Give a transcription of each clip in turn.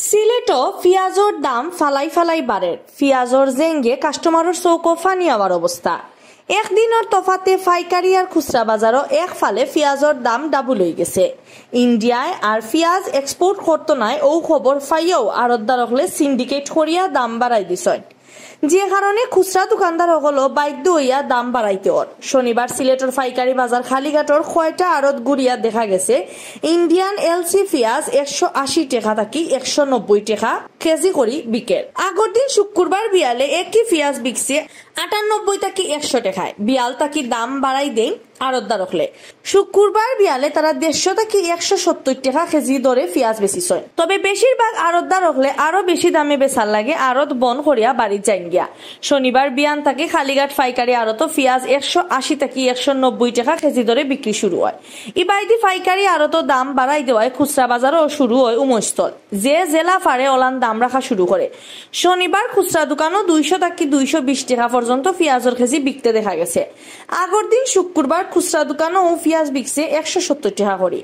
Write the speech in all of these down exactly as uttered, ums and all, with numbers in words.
সিলেটো পিয়াজর দাম ফালাই ফালাই বাড়ের। পিয়াজর জেঙ্গে কাস্টমারর চউখো ফানি আওয়ার অবস্থা। একদিনর তফাতে পাইকারি আর খুচরা বাজারো এক ফালে পিয়াজর দাম ডাবল অইগেছে। ইন্ডিয়ায় আর পিয়াজ এক্সপোর্ট করতো নায়, অউ খবর ফাইয়াউ আড়তদার অকলে সিন্ডিকেট করিয়া দাম বাড়াই দিছইন, যে কারণে খুচরা দোকানদার অকলও বাধ্য অইয়া দাম বাড়াইতে অর। শনিবার সিলেটর পাইকারি বাজার কালীঘাটর কয়টা আড়ত ঘুরিয়া দেখা গেছে, ইন্ডিয়ান এলসি পিয়াজ একশো আশি টেকা থাকি একশো নব্বই টেকা কেজি করি বিকের। আগর দিন শুক্কুরবার বিয়ালে একই পিয়াজ বিকছে আটানব্বই থাকি একশো টেকায়। বিয়াল থাকি দাম বাড়াই দেইন আড়তদার অকলে। শুক্কুরবার বিয়ালে তারা দেড়শো থাকি একশো সত্তইর টেকা কেজি দরে পিয়াজ বেচিছইন। তবে বেশিরভাগ আড়তদার অকলে আরো বেশি দামে বেচার লাগি আড়ত বন্ধ করিয়া বাড়িত যাইন গিয়া। শনিবার বিয়ান থাকি কালীঘাট পাইকারি আড়তো পিয়াজ একশো আশি থাকি একশো নব্বই টেকা কেজি দরে বিক্রি শুরু অয়। ইবায়দি পাইকারি আড়তো দাম বাড়াই দেওয়ায় খুচরা বাজারও শুরু অয় উমৈস্থল। যে যেলা পারে অলান দাম রাখা শুরু করে। শনিবার খুচরা দোকানও দুইশো থাকি দুইশো বিশ টেকা পর্যন্ত পিয়াজর কেজি বিকতে দেখা গেছে। আগর দিন শুক্কুরবার খুচরা দোকানও পিয়াজ বিকছে একশো সত্তইর টেকা করি।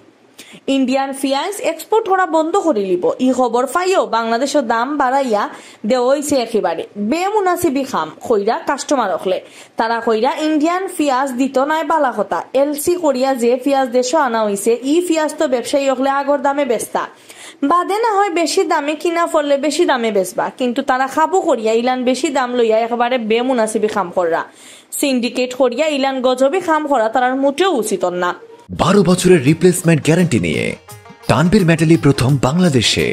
ইন্ডিয়ান পিয়াজ এক্সপোর্ট করা বন্ধ করিলিবো, ই খবর ফাইয়াউ বাংলাদেশো দাম বাড়াইয়া দেওয়া অইছে একেবারে। বেমুনাসিবি কাম কইরা কাস্টমার অকলে। তারা কইরা ইন্ডিয়ান পিয়াজ দিতো নায় বালা কথা। এলসি করিয়া যে পিয়াজ দেশো আনা অইছে, ই পিয়াজ তো ব্যবসায়ী অকলে আগর দামে বেচতা। বাদে না হয় বেশি দামে কিনা পড়লে বেশি দামে বেচবা, কিন্তু তারা কাবু করিয়া ইলান বেশি দাম লইয়া একেবারে বেমুনাসিবি কাম কররা। সিন্ডিকেট করিয়া ইলান গজবি কাম করা তারার মোটেও উচিত না। বারো বছরের রিপ্লেসমেন্ট গ্যারান্টি নিয়ে তানভীর মেটালি প্রথম বাংলাদেশে।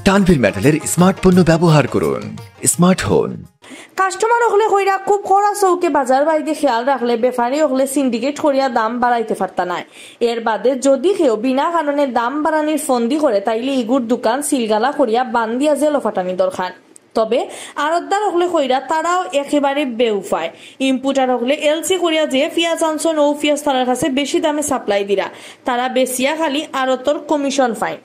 তানভীর মেটালের স্মার্ট পণ্য ব্যবহার করুন, স্মার্ট হন। কাস্টমার অকলে কইরা খুব কড়া চউখে বাজার বায়দি খেয়াল রাখলে বেপারী অকলে সিন্ডিকেট করিয়া দাম বাড়াইতে পারতা নায়। এর বাদে যদি কেউ বিনা কারণে দাম বাড়ানির ফন্দি করে, তাইলে ইগুর দোকান সিলগালা করিয়া বান্দিয়া জেলো ফাটানি দরকার। তবে আড়তদার অকলে কইরা তারাও একেবারে বেউপায়। ইম্পোর্টার অকলে এলসি করিয়া যে পিয়াজ আনছইন, অউ পিয়াজ তারার কাছে বেশি দামে সাপ্লাই দিরা। তারা বেচিয়া খালি আড়তর কমিশন পাইন।